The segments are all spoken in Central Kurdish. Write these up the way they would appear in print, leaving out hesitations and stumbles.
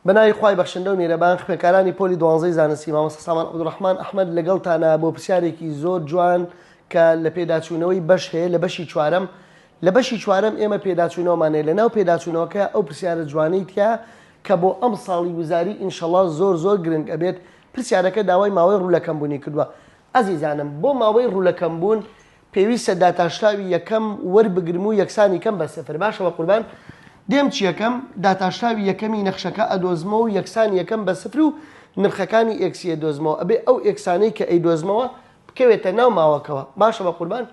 بەناوی خوای بەخشندە و میرەبان خوێندکارانی پۆلی دوانزەی زانستی مامۆستا سامان عەبدولڕەحمان ئەحمەد لەگەڵتانە بۆ پرسیارێکی زۆر جوان کە لە پێداچوونەوەی بەش هەیە لە بەشی چوارەم لە بەشی چوارەم ئێمە پێداچوونەوەمان هەیە لەناو پێداچوونەوەکە ئەو پرسیارە جوانەی تیا کە بۆ ئەم ساڵی وزاری ئینشەڵا زۆر زۆر گرنگ ئەبێت پرسیارەکە داوای ماوەی ڕوولەکەمبوونی کردووە ئەزیزانم بۆ ماوەی ڕوولەکەمبوون پێویستە داتاشراوی یەکەم وەربگرم و یەکسانی کەم بە سفر باشە بەقوربان دێم چیەکەم داتاشراوی یەکەمی نەخشەکە ئەدۆزمەوە و یەکسانی یەکەم بە سفر و نرخەکانی ئێکسی ئەدۆزمەوە ئەبێ ئەو ئێکسانەی کە ئەیدۆزمەوە بکەوێتە ناو ماوەکەوە باشە بەقوربان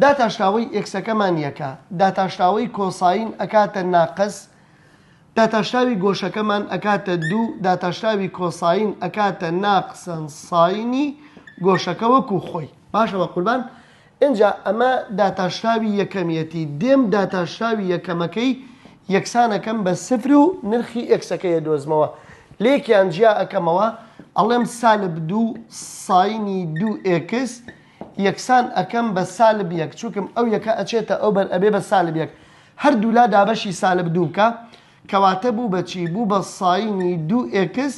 داتاشراوەی ئێکسەکەمان یەکە داتاشراوەی کۆساین ئەکاتە ناقس داتاشراوی گۆشەکەمان ئەکاتە دوو داتاشراوی کۆساین ئەکاتە ناقسەن ساینی گۆشەکە وەکو خۆی. باشە بەقوربان ئینجا ئەمە داتاشراوی یەکەمیەتی دێم داتاشراوی یەکەمەکەی یەکسان ئەکەم بە سفر و نرخی ئێکسەکەی ئەدۆزمەوە لێکیان جیا ئەکەمەوە ئەڵێم سالب دوو ساینی دوو ئێکس یەکسان ئەکەم بە سالب یەک چونکم ئەو یەکە ئەچێتە ئەوبەر ئەبێ بە سالب یەک هەردوولا دابەشی سالب دوو بکە کەواتە بوو بە چی؟ بوو بە ساینی دوو ئێکس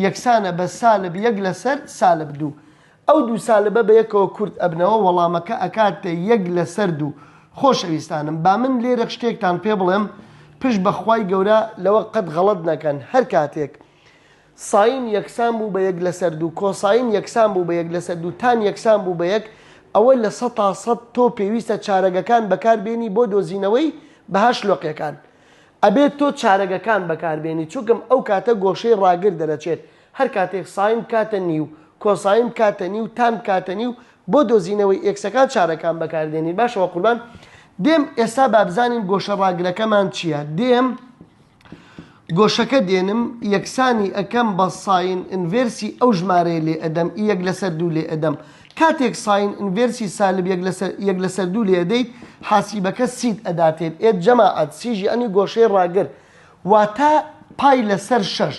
یەکسانە بە سالب یەک لەسەر سالب دوو. ئەو دوو سالبە بە یەکەوە کورت ئەبنەوە وەڵامەکە ئەکاتە یەک لەسەر دوو. خۆشەویستانم با من لێرە شتێکتان پێ بڵێم پشت بە خوای گەورە لەوە قەت غەڵەت نەکەن هەر کاتێک ساین یەکسان بوو بە یەک لەسەر دوو کۆساین یەکسان بوو بە یەک لەسەر دوو تان یەکسان بوو بە یەک ئەوە 100% تۆ پێویستە چارەگەکان بەکار بێنی بۆ دۆزینەوەی بەها شلۆقیەکان. ئەبێت تۆ چارەگەکان بەکار بێنی چونکم ئەو کاتە گۆشەی ڕاگر دەرەچێت هەر کاتێک ساین بکاتە نیو کۆساین بکاتە نیو تان بکاتە نیو بۆ دۆزینەوەی ئێکسەکان چارەکان بەکار دێنین باشە وەقوربان دێم ئێستا بابزانین گۆشە ڕاگرەکەمان چییە دێم گۆشەکە دێنم یەکسانی ئەکەم بە ساین ئینڤێرسی ئەو ژمارەیە لێ ئەدەم ئی یەک لەسەر دوو لێ ئەدەم کاتێک ساین ئینڤێرسی سالب یەک لەسەر یەک لەسەر دوو لێ ئەدەیت حاسیبەکە سیت ئەداتێت ئێ جەماعەت سیژ یەعنی گۆشەی ڕاگر واتە پای لەسەر شەش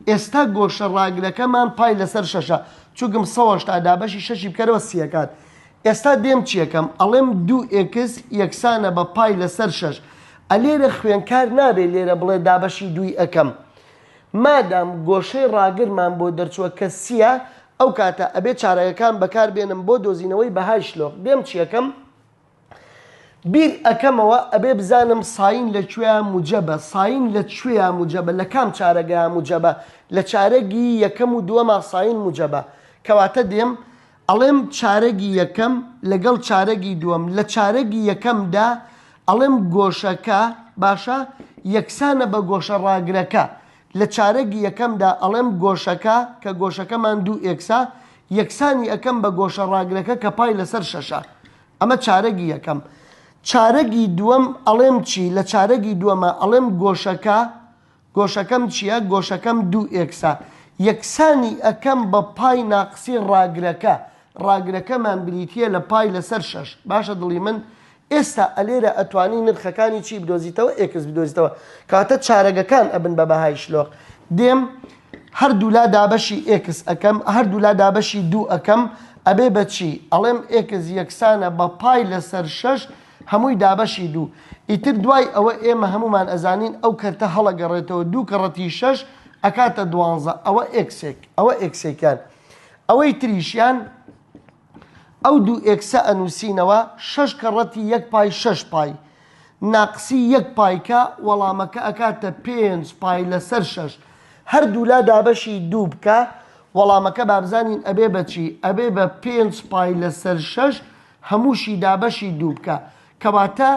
ئێستا گۆشە ڕاگرەکەمان پای لەسەر شەشە چونکم سەوەشتا دابەشی شەشی بکەرەوە سیەکات ئێستا دێم چیەکەم ئەڵێم دوو ئێکس یەکسانە بە پای لەسەر شەش ئەلێرە خوێنکار نابێ لێرە بڵێ دابەشی دووی ئەکەم مادام گۆشەی ڕاگرمان بۆ دەرچووە کە سیە ئەو کاتە ئەبێ چارەگەکان بەکار بێنم بۆ دۆزینەوەی بەهای شلۆق دێم چیەکەم بیر ئەکەمەوە ئەبێ بزانم ساین لە کوێیا موجەبە ساین لە کوێیا موجەبە لە کام چارەگەیا موجەبە لە چارەگی یەکەم و دووەما ساین موجەبە کەواتە دێم ئەڵێم چارەگی یەکەم لەگەڵ چارەگی دووەم لە چارەگی یەکەمدا ئەڵێم گۆشەکە باشە یەکسانە بە گۆشە ڕاگرەکە لە چارەگی یەکەمدا ئەڵێم گۆشەکە کە گۆشەکەمان دوو ئێکسە یەکسانی ئەکەم بە گۆشە ڕاگرەکە کە پای لەسەر شەشە ئەمە چارەگی یەکەم چارەگی دووەم ئەڵێم چی لە چارەگی دووەمە ئەڵێم گۆشەکە گۆشەکەم چییە؟ گۆشەکەم دوو ئێکسە. یەکسانی ئەکەم بە پای ناقسی ڕاگرەکە. ڕاگرەکەمان بریتییە لە پای لەسەر شەش. باشە دڵی من؟ ئێستا ئەلێرە ئەتوانی نرخەکانی چی بدۆزیتەوە؟ ئێکس بدۆزیتەوە. کەواتە چارەگەکان ئەبن بە بەهای شلۆق. دێم هەردوولا دابەشی ئێکس ئەکەم، هەردوولا دابەشی دوو ئەکەم، ئەبێ بە چی؟ ئەڵێم ئێکس یەکسانە بە پای لەسەر شەش هەمووی دابەشی دوو. ئیتر دوای ئەوە ئێمە هەموومان ئەزانین ئەو کەرتە هەڵەگەڕێتەوە دوو کەڕەتی شەش ئەکاتە دوانزە ئەوە ئێکسێک ئەوە ئێکسێکیان ئەوەی تریشیان ئەو دوو ئێکسە ئەنووسینەوە شەش کەڕەتی یەک پای شەش پای ناقسی یەک پایکە وەڵامەکە ئەکاتە پێنج پای لەسەر شەش هەردوولا دابەشی دوو بکە وەڵامەکە بابزانین ئەبێ بەچی ئەبێ بە پێنج پای لەسەر شەش هەمووشی دابەشی دوو بکە کەواتە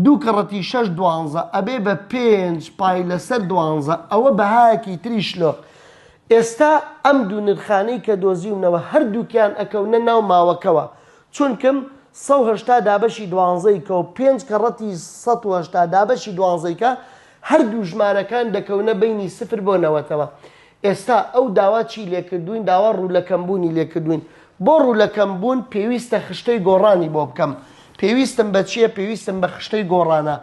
دوو کەڕەتی شەش دوانزە ئەبێ بە پێنج پای لەسەر دوانزە ئەوە بەهایەکی تری شلۆق ئێستا ئەم دوو نرخانەی کە دۆزیومنەوە هەردووکیان ئەکەونە ناو ماوەکەوە چونکم 180 دابەشی دوانزەی کە و پێنج کەڕەتی 180 دابەشی دوانزەی کە هەردوو ژمارەکان دەکەونە بەینی سفر بۆ نەوەتەوە ئێستا ئەو داوا چی لێکردووین داوا ڕوولەکەمبوونی لێکردووین بۆ ڕوولەکەمبوون پێویستە خشتەی گۆڕانی بۆ بکەم پێویستم بە چییە پێویستم بە خشتەی گۆڕانە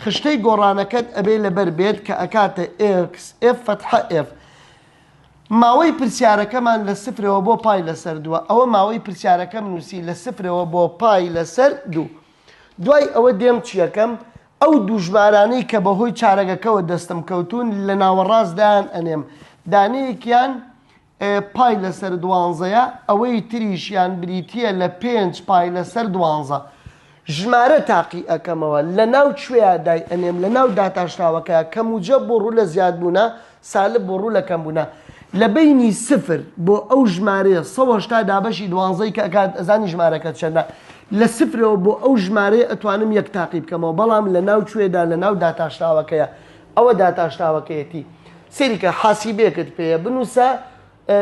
خشتەی گۆڕانەکەت ئەبێ لەبەر بێت کە ئەکاتە ئێکس ئێف فەتحە ئێف ماوەی پرسیارەکەمان لە سفرەوە بۆ پای لەسەر دووە ئەوە ماوەی پرسیارەکەم نووسی لە سفرەوە بۆ پای لەسەر دوو دوای ئەوە دێم چیەکەم؟ ئەو دوو ژمارانەی کە بەهۆی چارەگەکەوە دەستم کەوتوون لە ناوەڕاست دایان ئەنێم. دانەیەکیان پای لەسەر دوانزەیە، ئەوەی تریشیان بریتییە لە پێنج پای لەسەر دوانزە. ژمارە تاقی ئەکەمەوە لە ناو کوێیا دای ئەنێم لە ناو داتاشراوەکەیا کە موجەب بۆ ڕوو لە زیادبوونە سالب بۆ ڕوو لە کەمبوونە لە بەینی سفر بۆ ئەو ژمارەیە 180 دابەشی دوانزەی کە ئەکات ئەزانی ژمارەکە چەندە لە سفرەوە بۆ ئەو ژمارەیە ئەتوانم یەک تاقی بکەمەوە بەڵام لە ناو کوێدا لە ناو داتاشراوەکەیە ئەوە داتاشراوەکەیەتی سەیری کە حاسیبەیەکت پێیە بنووسە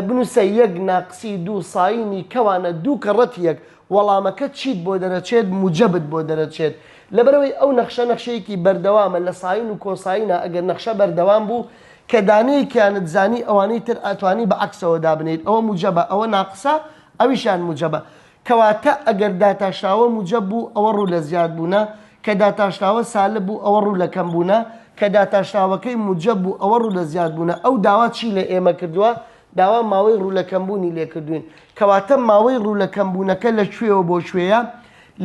بنووسە یەک ناقسی دوو ساینی کەوانە دوو کەڕەت یەک وەڵامەکە چیت بۆ دەرەچێت موجەبت بۆ دەرەچێت لەبەرئەوەی ئەو نەخشە نەخشەیەکی بەردەوامە لە ساین و کۆساینا ئەگەر نەخشە بەردەوام بوو کە دانەیەکیانت زانی ئەوانەی تر ئەتوانی بە عەکسەوە دابنێیت ئەوە موجەبە ئەوە ناقسە ئەویشیان موجەبە کەواتە ئەگەر داتاشراوە موجەب بوو ئەوە ڕوو لە زیاد بوونە، کە داتاشراوە سالب بوو ئەوە ڕوو لە کەم بوونە، کە داتاشراوەکەی موجەب بوو ئەوە ڕوو لە زیاد بوونە، ئەو داوا چی لە ئێمە کردووە؟ داوا ماوەی ڕوو لە کەم بوونی لێ کردووین، کەواتە ماوەی ڕوو لە کەم بوونەکە لە کوێوە بۆ کوێیە؟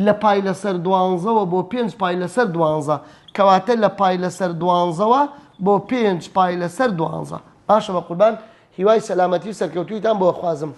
لە پای لەسەر دوانزەوە بۆ پێنج پای لەسەر دوانزە، کەواتە لە پای لەسەر دوانزەوە بۆ پێنج پای لەسەر دوانزە. باشە بەقوربان هیوای سەلامەتی و سەرکەوتوویتان بۆ ئەخوازم.